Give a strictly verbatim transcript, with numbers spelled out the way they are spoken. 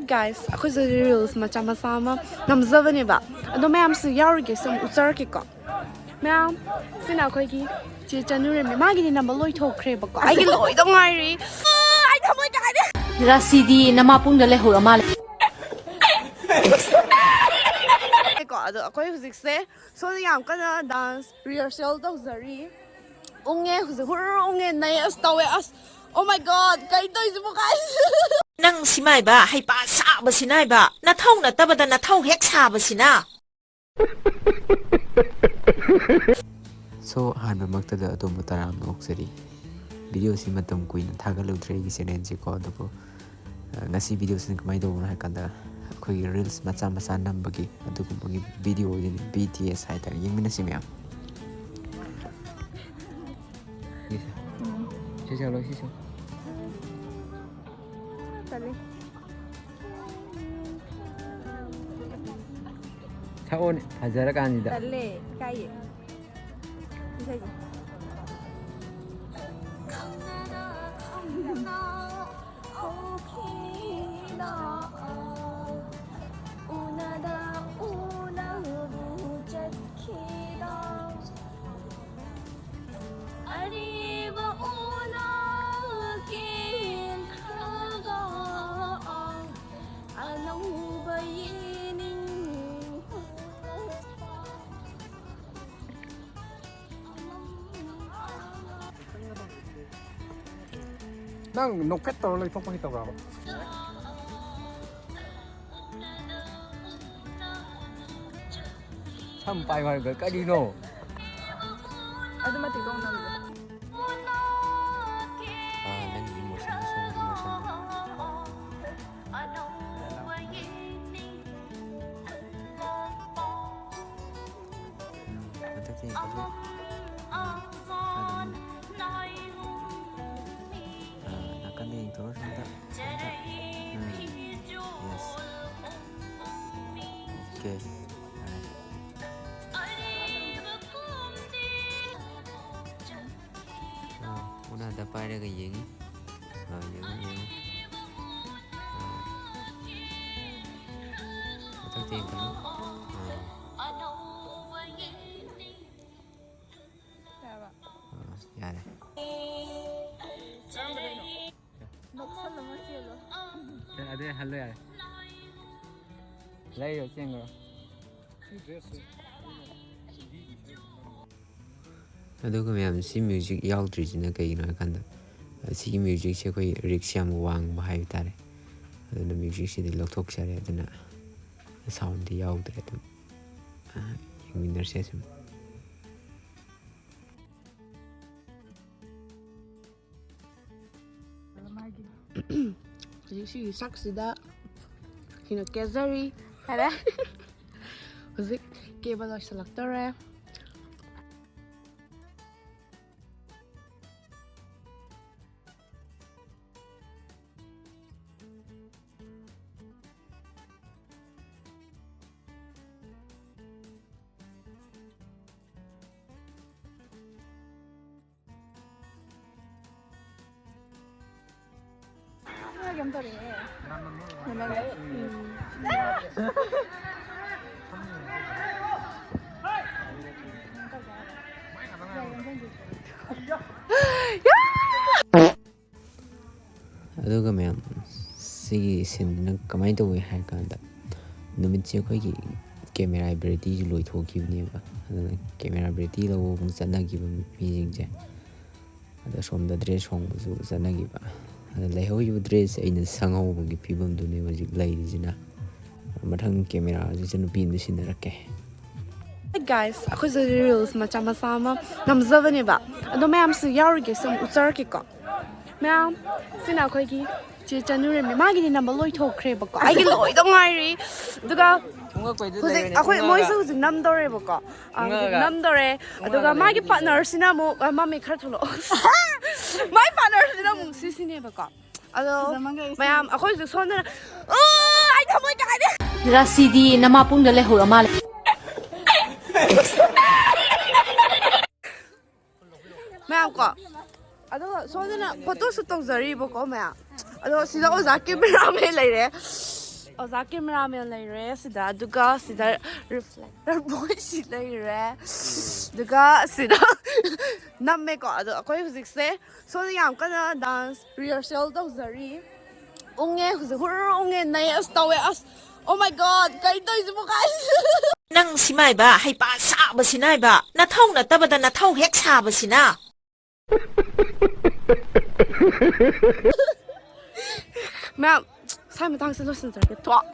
Guys, ꯑꯩꯈꯣꯏꯁꯨ reels ꯃꯆꯥ ꯃꯆꯥ ꯑꯃ ꯅꯝꯖꯕꯅꯦꯕ꯫ ꯑꯗꯣ ꯃꯌꯥꯝꯁꯨ ꯌꯥꯎꯔꯨꯒꯦ, ꯁꯨꯝ ꯎꯠꯆꯔꯛꯀꯦꯀꯣ꯫ ꯃꯌꯥꯝ, ꯁꯤꯅ ꯑꯩꯈꯣꯏꯒꯤ ꯆꯦ ꯆꯅꯨꯔꯦꯝꯕꯤ꯫ ꯃꯥꯒꯤꯗꯤ ꯅꯝꯕ ꯂꯣꯏꯊꯣꯛꯈ꯭ꯔꯦꯕꯀꯣ꯫ ꯑꯩꯒꯤ ꯂꯣꯏꯗ ꯉꯥꯏꯔꯤ꯫ ꯑꯩ ꯊꯃꯣꯏ ꯀꯥꯏꯔꯦ꯫ ꯔꯥꯁꯤꯗꯤ ꯅꯃꯥ ꯄꯨꯡꯗ ꯂꯩꯍꯧꯔ ꯃꯥꯜꯂꯦ꯫ ꯀꯣ, ꯑꯗꯣ ꯑꯩꯈꯣꯏ ꯍꯧꯖꯤꯛꯁꯦ ꯁꯣꯝꯗ ꯌꯥꯝ ꯀꯟꯅ dance rehearsal ꯇꯧꯖꯔꯤ꯫ ꯎꯪꯉꯦ ꯍꯧꯖꯤꯛ, ꯍꯨꯔꯨꯔ ꯎꯪꯉꯦ, ꯅꯩ ꯑꯁ ꯇꯧꯋꯦ ꯑꯁ꯫ Oh my God, ꯀꯩꯅꯣ ꯇꯧꯔꯤꯁꯤꯕꯨ guys? ꯅꯪ ꯁꯤꯃꯥꯏꯕ, ꯍꯩꯄꯥ ꯁꯥꯕꯁꯤꯅ ꯍꯥꯏꯕ, ꯅꯊꯧ ꯅꯠꯇꯕꯗ ꯅꯊꯧ ꯍꯦꯛ ꯁꯥꯕꯁꯤꯅ꯫ So, ꯑꯍꯥꯟꯕꯃꯛꯇꯗ ꯑꯗꯣꯝꯕꯨ ꯇꯔꯥꯝꯅ ꯑꯣꯛꯆꯔꯤ꯫ Video ꯁꯤ ꯃꯇꯝ ꯀꯨꯏꯅ ꯊꯥꯒꯠꯂꯨꯗ꯭ꯔꯦ ꯑꯩꯒꯤ channel ꯁꯦ ꯀꯣ, ꯑꯗꯨꯕꯨ, ꯑ, ꯉꯁꯤ video ꯁꯤꯅ ꯀꯃꯥꯏꯅ ꯇꯧꯕꯅꯣ ꯍꯥꯏ ꯀꯥꯟꯗ, ꯑꯩꯈꯣꯏꯒꯤ reels ꯃꯆꯥ ꯃꯆꯥ ꯅꯝꯕꯒꯤ ꯑꯗꯨꯒꯨꯝꯕꯒꯤ video ꯑꯣꯏꯗꯣꯏꯅꯤ, B T S ꯍꯥꯏꯇꯥꯔꯦ꯫ ꯌꯦꯡꯃꯤꯟꯅꯁꯤ ꯃꯌꯥꯝ꯫ ꯁꯤ ꯆꯠꯂꯣ, ꯁꯤ ꯆꯠꯂꯣ꯫ ꯇꯜꯂꯦ꯫ ꯁꯛꯑꯣꯅꯦ, ꯐꯖꯔꯀꯥꯟꯁꯤꯗ꯫ ꯇꯜꯂꯦ, ꯏꯀꯥꯏꯌꯦ꯫ ꯏꯁꯩꯁꯦ꯫ ꯑꯔꯤꯕ ꯎꯅ ꯀꯦꯟꯈ꯭ꯔꯒ ꯑꯅꯧꯕ ꯌꯦꯅꯤꯡ꯫ ꯅꯪ ꯅꯣꯛꯐꯦꯠ ꯇꯧꯔ ꯂꯩꯊꯣꯛꯄ ꯍꯩꯇꯕ꯭ꯔꯕ? ꯁꯝ ꯄꯥꯏꯌꯨ ꯍꯥꯏꯔꯒ ꯀꯔꯤꯅꯣ? ꯑꯗꯨ ꯃꯇꯤꯛ ꯇꯣꯡꯅꯕꯗꯣ꯫ ꯑꯥ, ꯅꯪꯒꯤ emotion ꯁꯣꯝꯒꯤ emotion꯫ ꯃꯊꯛꯇ ꯌꯦꯡꯈꯠꯂꯨ꯫ ꯑꯥ, ꯑꯗꯨꯝ꯫ ꯑꯥ, ꯅꯥꯀꯟꯗ ꯌꯦꯡꯊꯣꯛꯑꯣ, ꯁꯣꯝꯗ꯫ ꯁꯣꯝꯗ꯫ ꯎꯝ꯫ Yes꯫ Okay꯫ ꯑꯥ꯫ ꯑꯥ, ꯎꯅꯥꯗ ꯄꯥꯏꯔꯒ ꯌꯦꯡꯉꯤ꯫ ꯑꯥ, ꯌꯦꯡꯉꯨ, ꯌꯦꯡꯉꯨ꯫ ꯑꯥ, ꯌꯦꯡꯒꯅꯨ꯫ ꯑꯥ꯫ ꯑꯥ, ꯌꯥꯔꯦ꯫ ꯑꯗꯨꯗꯤ ꯍꯜꯂꯣ ꯌꯥꯔꯦ꯫ ꯂꯩꯔꯣ, ꯆꯦꯟꯈ꯭ꯔꯣ꯫ ꯑꯗꯨꯒ ꯃꯌꯥꯝ, ꯁꯤ ꯃ꯭ꯌꯨꯖꯤꯛ ꯌꯥꯎꯗ꯭ꯔꯤꯁꯤꯅ ꯀꯩꯒꯤꯅꯣ ꯍꯥꯏꯀꯥꯟꯗ, ꯁꯤꯒꯤ ꯃ꯭ꯌꯨꯖꯤꯛꯁꯦ ꯑꯩꯈꯣꯏ ꯔꯤꯛꯁ ꯌꯥꯝ ꯋꯥꯡꯕ ꯍꯥꯏꯕ ꯇꯥꯔꯦ꯫ ꯑꯗꯨꯅ ꯃ꯭ꯌꯨꯖꯤꯛꯁꯤꯗꯤ ꯂꯧꯊꯣꯛꯆꯔꯦ꯫ ꯑꯗꯨꯅ ꯁꯥꯎꯟꯗꯤ ꯌꯥꯎꯗ꯭ꯔꯦ꯫ ꯑꯗꯨꯝ, ꯑ, ꯌꯦꯡꯃꯤꯟꯅꯔꯁꯦ ꯁꯨꯝ꯫ ꯍꯧꯖꯤꯛ ꯁꯤꯒꯤ ꯁꯛꯁꯤꯗ ꯁꯤꯅ ꯀꯦꯖꯔꯤ꯫ ꯍꯥꯏꯔꯦ꯫ ꯍꯧꯖꯤꯛ ꯀꯦꯕ ꯂꯣꯏꯁꯤꯜꯂꯛꯇꯧꯔꯦ꯫ ꯑꯗꯨꯒ ꯃꯌꯥꯝ, ꯁꯤꯒꯤ ꯁꯤꯟꯗꯨꯅ ꯀꯃꯥꯏꯅ ꯇꯧꯏ ꯍꯥꯏꯔ ꯀꯥꯟꯗ, ꯅꯨꯃꯤꯠꯁꯦ ꯑꯩꯈꯣꯏꯒꯤ ꯀꯦꯃꯦꯔꯥ ꯕꯦꯇ꯭ꯔꯤꯁꯨ ꯂꯣꯏꯊꯣꯛꯈꯤꯕꯅꯦꯕ꯫ ꯑꯗꯨꯅ ꯀꯦꯃꯦꯔꯥ ꯕꯦꯇ꯭ꯔꯤ ꯂꯧꯕ ꯑꯃꯨꯛ ꯆꯠꯅꯈꯤꯕ ꯃꯤꯁꯤꯡꯁꯦ꯫ ꯑꯗꯣ ꯁꯣꯝꯗ ꯗ꯭ꯔꯦꯁ ꯍꯣꯡꯕꯁꯨ ꯆꯠꯅꯈꯤꯕ꯫ ꯑꯗ ꯂꯩꯍꯧꯔꯤꯕ ꯗ꯭ꯔꯦꯁꯁꯦ ꯑꯩꯅ ꯁꯪꯍꯧꯕꯒꯤ ꯐꯤꯕꯝꯗꯨꯅꯦ ꯍꯧꯖꯤꯛ ꯂꯩꯔꯤꯁꯤꯅ꯫ ꯃꯊꯪ ꯀꯦꯃꯦꯔꯥꯁꯤꯁꯨ ꯅꯨꯄꯤ ꯑꯃꯗ ꯁꯤꯟꯅꯔꯛꯀꯦ꯫ Guys, ꯑꯩꯈꯣꯏꯁꯨ reels ꯃꯆꯥ ꯃꯆꯥ ꯑꯃ ꯅꯝꯖꯕꯅꯦꯕ꯫ ꯑꯗꯣ ꯃꯌꯥꯝꯁꯨ ꯌꯥꯎꯔꯤꯒꯦ, ꯁꯨꯝ ꯎꯠꯆꯔꯛꯀꯦꯀꯣ꯫ ꯃꯌꯥꯝ, ꯁꯤꯅ ꯑꯩꯈꯣꯏꯒꯤ ꯆꯦ ꯆꯅꯨꯔꯦꯝꯕꯤ꯫ ꯃꯥꯒꯤꯗꯤ ꯅꯝꯕ ꯂꯣꯏꯊꯣꯛꯈ꯭ꯔꯦꯕꯀꯣ, ꯑꯩꯒꯤ ꯂꯣꯏꯗ ꯉꯥꯏꯔꯤ꯫ ꯑꯗꯨꯒ ꯍꯧꯖꯤꯛ ꯑꯩꯈꯣꯏ, ꯃꯣꯏꯁꯨ ꯍꯧꯖꯤꯛ ꯅꯝꯗꯧꯔꯦꯕꯀꯣ꯫ ꯑꯥ, ꯍꯧꯖꯤꯛ ꯅꯝꯗꯧꯔꯦ꯫ ꯑꯗꯨꯒ ꯃꯥꯒꯤ partnerꯁꯤꯅ ꯑꯃꯨꯛ, ꯑ, ꯃꯃꯤ ꯈꯔ ꯊꯣꯛꯂꯛꯑꯣ꯫ ꯃꯥꯏ partnerꯁꯤꯅ ꯑꯃꯨꯛ ꯁꯤꯁꯤꯅꯦꯕꯀꯣ꯫ ꯑꯗꯣ ꯃꯌꯥꯝ, ꯑꯩꯈꯣꯏꯁꯨ ꯁꯣꯝꯗꯅ, ꯑꯣ, ꯑꯩ ꯊꯃꯣꯏ ꯀꯥꯏꯔꯦ꯫ ꯔꯥꯁꯤꯗꯤ ꯅꯃꯥ ꯄꯨꯡꯗ ꯂꯩꯍꯧꯔ ꯃꯥꯜꯂꯦ꯫ ꯃꯌꯥꯝ ꯀꯣ, ꯑꯗꯨꯒ ꯁꯣꯝꯗꯅ photo shoot ꯇꯧꯖꯔꯤꯕꯀꯣ ꯃꯌꯥꯝ꯫ ꯑꯗꯣ ꯁꯤꯗ ꯑꯣꯖꯥ cameraman ꯂꯩꯔꯦ꯫ ꯑꯣꯖꯥ ꯀꯦꯃꯦꯔꯥꯃꯦꯟ ꯂꯩꯔꯦ ꯁꯤꯗ, ꯑꯗꯨꯒ ꯁꯤꯗ ꯔꯤꯐ꯭ꯂꯦꯛꯇꯔ ꯕꯣꯏꯁꯤ ꯂꯩꯔꯦ, ꯑꯗꯨꯒ ꯁꯤꯗ ꯅꯝꯃꯦꯀꯣ꯫ ꯑꯗꯣ ꯑꯩꯈꯣꯏ ꯍꯧꯖꯤꯛꯁꯦ ꯁꯣꯝꯗ ꯌꯥꯝ ꯀꯟꯅ ꯗꯥꯟꯁ ꯔꯤꯍꯔꯁꯦꯜ ꯇꯧꯖꯔꯤ꯫ ꯎꯪꯉꯦ ꯍꯧꯖꯤꯛ, ꯍꯨꯔꯨ ꯎꯪꯉꯦ, ꯅꯩ ꯑꯁ ꯇꯧꯋꯦ ꯑꯁ꯫ Oh my God, ꯀꯩꯅꯣ ꯇꯧꯔꯤꯁꯤꯕꯣ guys? ꯅꯪ ꯁꯤꯃꯥꯏꯕ, ꯍꯩꯄꯥ ꯁꯥꯕꯁꯤꯅꯥꯏꯕ, ꯅꯊꯧ ꯅꯠꯇꯕꯗ ꯅꯊꯧ ꯍꯦꯛ ꯁꯥꯕꯁꯤꯅ꯫ ꯃꯌꯥꯝ, ꯁ꯭ꯋꯥꯏ ꯃꯇꯥꯡꯁꯦ ꯂꯣꯏꯁꯤꯟꯖꯔꯒꯦ꯫ ꯊꯣꯛ꯫